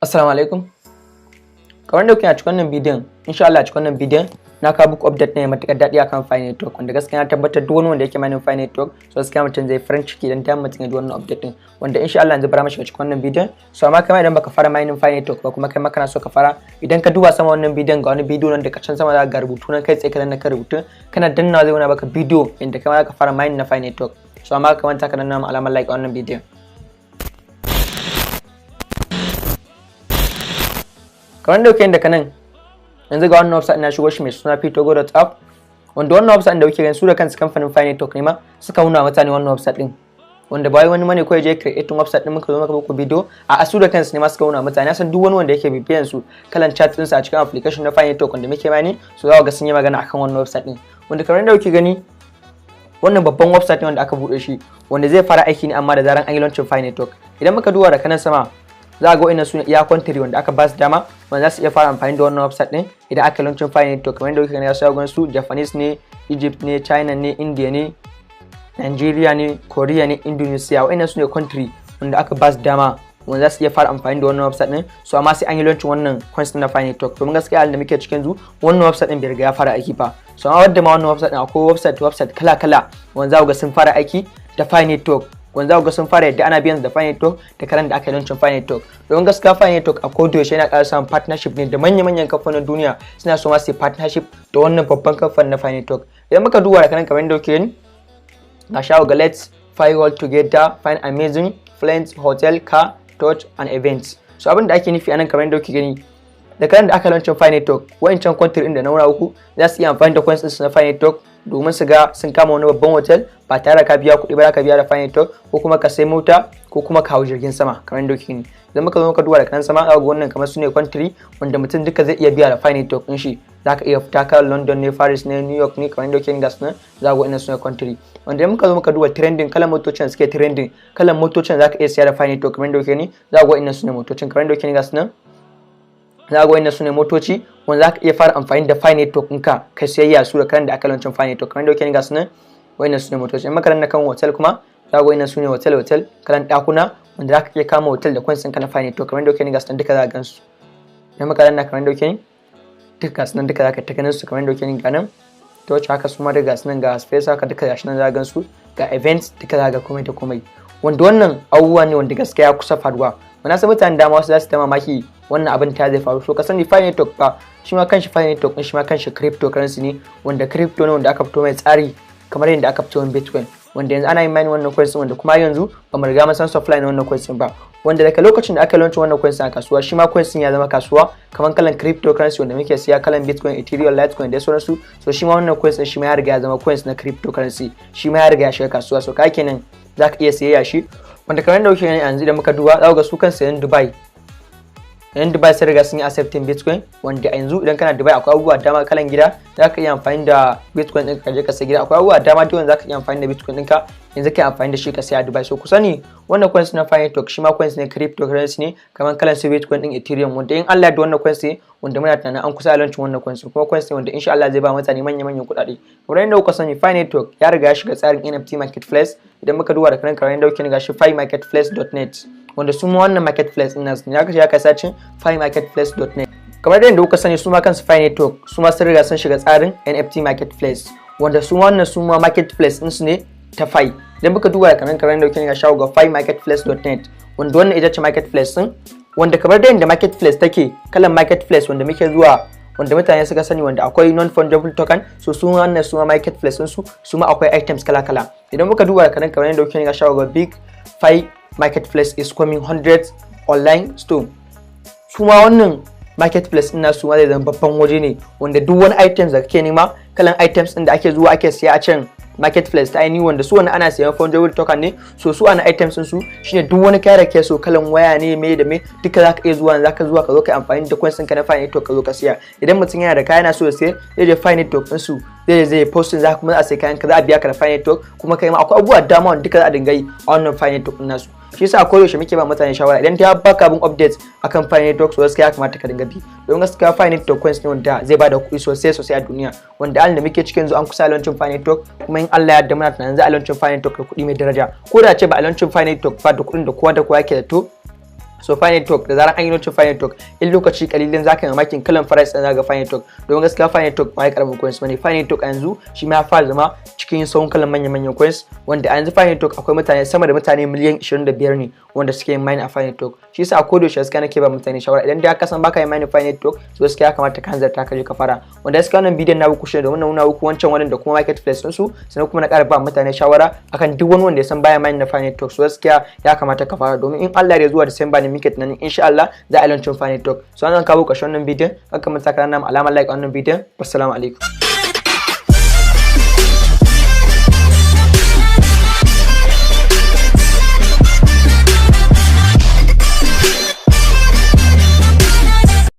Assalamu alaikum. Kamar da kuke a cikin wannan bidiyon, insha Allah a cikin wannan bidiyon na kawo muku update ne matuƙar daɗi akan Pi Network, wanda gaskiya na tabbatar duk wani wanda yake mining Pi Network, so gaskiya mutum zai farin ciki idan ta mutum ya ji wannan update din, wanda insha Allah yanzu bara mu shiga cikin wannan bidiyon. So amma kamar idan baka fara mining Pi Network ba, kuma kai ma kana so ka fara, idan ka duba sama wannan bidiyon, ga wani bidiyo nan da ka can sama za ga rubutu nan, kai tsaye ka danna kan rubutu, kana dannawa zai nuna baka bidiyo inda kai ma za ka fara mining na Pi Network. So amma ka manta ka danna alamar like a wannan bidiyon. Kamar da kuke da nan yanzu, ga wannan website na shigo shi mai suna pitogo.app, wanda wannan website da kuke gani, su da kansu kamfanin Pi Network ne ma suka nuna mutane wannan website din, wanda ba wani mane ko je creating website din muka zo muka muku bidiyo a su da kansu ne ma suka nuna mutane. San duk wani wanda yake bibiyan su kalan chat din su a cikin application na Pi Network wanda muke mining, so za ku ga sun yi magana akan wannan website din, wanda kamar da kuke gani, wannan babban website ne wanda aka bude shi, wanda zai fara aiki ne amma da zaran an yi launching Pi Network. Idan muka duba da kanan sama, za a ga wa'annan su ne iya country wanda aka ba su dama wanda za su iya fara amfani da wannan website din idan aka launching Pi Network. Kamar yadda kuke gani, su ga su Japanese ne, Egypt ne, China ne, India ne, Nigeria ne, Korea ne, Indonesia. Wa'annan su ne country wanda aka ba su dama wanda za su iya fara amfani da wannan website din. So amma sai an yi launching wannan coins na Pi Network, domin gaskiya halin da muke cikin yanzu, wannan website din bai riga ya fara aiki ba. So amma wadda ma wannan website din, akwai website kala kala wanda za ku ga sun fara aiki da Pi Network, wanda za ku ga sun fara yadda ana biyan da Pi Network da karan da aka yi launching Pi Network. Don gaskiya Pi Network a koda yaushe yana ƙara samun partnership ne da manya-manyan kamfanin duniya, suna so ma su yi partnership da wannan babban kamfanin na Pi Network. Idan muka duba da kanan, kamar yadda kuke gani, ga shawo ga "Let's Pi all together, find amazing planes, hotel, car, touch and events". So abin da ake nufi anan, kamar yadda kuke gani, da karan da aka launching Pi Network, wa'ancan country din da na uku za su iya amfani da coins ɗinsu na Pi Network domin su ga sun kama wani babban hotel ba tare da ka biya kuɗi ba, ka biya da Pi Network, ko kuma ka sai mota, ko kuma ka hau jirgin sama. Kamar yadda kuke gani, idan muka zo muka duba da kan sama, ga wannan kamar su ne country wanda mutum duka zai iya biya da Pi Network din shi. Za ka iya fita kan London ne, Paris ne, New York ne. Kamar yadda kuke gani, ga su nan, za ga wannan su ne country wanda muka zo muka duba trending, kalan motocin da suke trending, kalan motocin za ka iya siya da Pi Network. Kamar yadda kuke gani, za ga wannan su ne motocin. Kamar yadda kuke gani, ga su nan, za ga wannan su ne motoci wanda za ka iya fara amfani da Pi Network ɗinka ka sayayya su da karan da aka launching Pi Network. Kamar yadda kuke gani, ga su nan, wannan su ne motoci. In maka kan hotel kuma, za ga wannan su ne hotel, kalan ɗakuna wanda za ka iya kama hotel da coins ɗinka na Pi Network. Kamar yadda kuke gani, ga su nan, duka za ka gan su. In maka kamar yadda kuke gani, duka ga su nan, duka za ka ta ganin su. Kamar yadda kuke gani, ga nan ta wacce haka, su ma duka ga su nan, ga space haka, duka ga shi nan za ka gan su, ga events, duka za ka ga komai da komai, wanda wannan abubuwa ne wanda gaskiya ya kusa faruwa. Muna san mutane dama wasu za su ta mamaki wannan abin ta zai faru. So ka sani, Pi Network ba shi ma kanshi Pi Network din, shi ma kanshi cryptocurrency ne, wanda crypto ne wanda aka fito mai tsari kamar yadda aka fito Bitcoin, wanda yanzu ana yin mining wannan coins, wanda kuma yanzu ba mu riga mun san supply na wannan coins ba, wanda daga lokacin da aka launch wannan coins a kasuwa, shi ma coins ya zama kasuwa kamar kalan cryptocurrency wanda muke siya, kalan Bitcoin, Ethereum, Litecoin da sauransu. So shi ma wannan coins shi ma ya riga ya zama coins na cryptocurrency, shi ma ya riga ya shiga kasuwa. So ka kenan za ka iya siyayya shi, wanda kamar yadda kuke gani yanzu, idan muka duba, za ku ga su kansu yan Dubai sun riga sun yi accepting Bitcoin, wanda yanzu idan kana Dubai, akwai abubuwa dama, kalan gida za ka iya amfani da Bitcoin ɗinka ka je ka sai gida. Akwai abubuwa dama duk za ka iya amfani da Bitcoin ɗinka yanzu ka yi amfani da shi ka saya a Dubai. So ku sani, wannan coins na Pi Network shi ma coins ne, cryptocurrency ne kamar kalan su Bitcoin ɗin, Ethereum, wanda in Allah da wannan coins ne wanda muna tunanin an kusa launching wannan coins, kuma coins ne wanda insha Allah zai ba mutane manya manyan kuɗaɗe. Kamar yadda kuka sani, Pi Network ya riga ya shiga tsarin NFT marketplace. Idan muka duba da karan, kamar yadda kuke gashi, pimarketplace.net, wanda su ma wannan marketplace din nasu ne aka shiga kai searching pimarketplace.net. Kamar yadda kuka sani, su ma kansu Pi Network su ma sun riga sun shiga tsarin NFT marketplace, wanda su wannan su ma marketplace din su ne ta Pi. Idan muka duba da kamar yadda kuke ga shago ga pimarketplace.net, wanda wannan ita ce marketplace din, wanda kamar da yadda marketplace take, kalan marketplace wanda muke zuwa, wanda mutane suka sani, wanda akwai non fungible token. So su wannan su ma marketplace din su, su ma akwai items kala kala. Idan muka duba da kamar yadda kuke ga shago ga "Big Pi marketplace is coming, hundreds online store". Su ma wannan marketplace din nasu ma zai zama babban waje ne wanda duk wani items da kake nema, kalan items din da ake zuwa ake siya a can marketplace ta ainihi, wanda su wani ana siyan fungible token ne. So su ana items din su shine duk wani kaya da ke so, kalan waya ne, me da me, duka zaka iya zuwa, zaka zuwa ka zo ka amfani da coins ɗinka na Pi Network ka zo ka siya. Idan mutum yana da kaya yana so ya siya, zai je Pi Network din su, zai posting, za kuma za a sai kayan ka, za a biya ka da Pi Network. Kuma kai ma akwai abubuwa dama wanda duka za a dinga yi a wannan Pi Network din nasu. Shi yasa ko yaushe muke ba mutane shawara, idan ta baka abin update akan Pi Network, so gaskiya ya kamata ka dinga bi, don gaskiya Pi Network coins ne wanda zai bada kuɗi sosai sosai a duniya, wanda halin da muke cikin yanzu an kusa launching Pi Network, kuma in Allah ya yarda muna tunanin za a launching Pi Network da kuɗi mai daraja. Ko da ce ba a launching Pi Network ba da kuɗin da kowa da kowa yake da to. So So Pi Network, da zarar an yi launching Pi Network, in lokaci kalilin zaka yi mamakin kalan price din ga Pi Network, don gaskiya Pi Network ba ya karamin coins bane. Pi Network a yanzu shi ma ya fara zama cikin sauran kalan manyan manyan coins, wanda a yanzu Pi Network akwai mutane sama da mutane miliyan 25 ne wanda suke yin mining a Pi Network. Shi yasa a koda yaushe gaskiya nake ba mutane shawara, idan dai ka san baka yin mining Pi Network, so gaskiya ya kamata ka hanzarta ka je ka fara. Wanda gaskiya wannan bidiyon na muku shi domin na nuna muku wancan wannan da kuma marketplace din su, sannan kuma na ƙara ba mutane shawara akan duk wani wanda ya san baya mining na Pi Network, so gaskiya ya kamata ka fara, domin in Allah ya zuwa December ne muke tunanin insha Allah za a launch Pi Network. So an kawo ƙarshen wannan bidiyon. Haka manta ka nuna alamar like a wannan bidiyon. Wassalamu alaikum.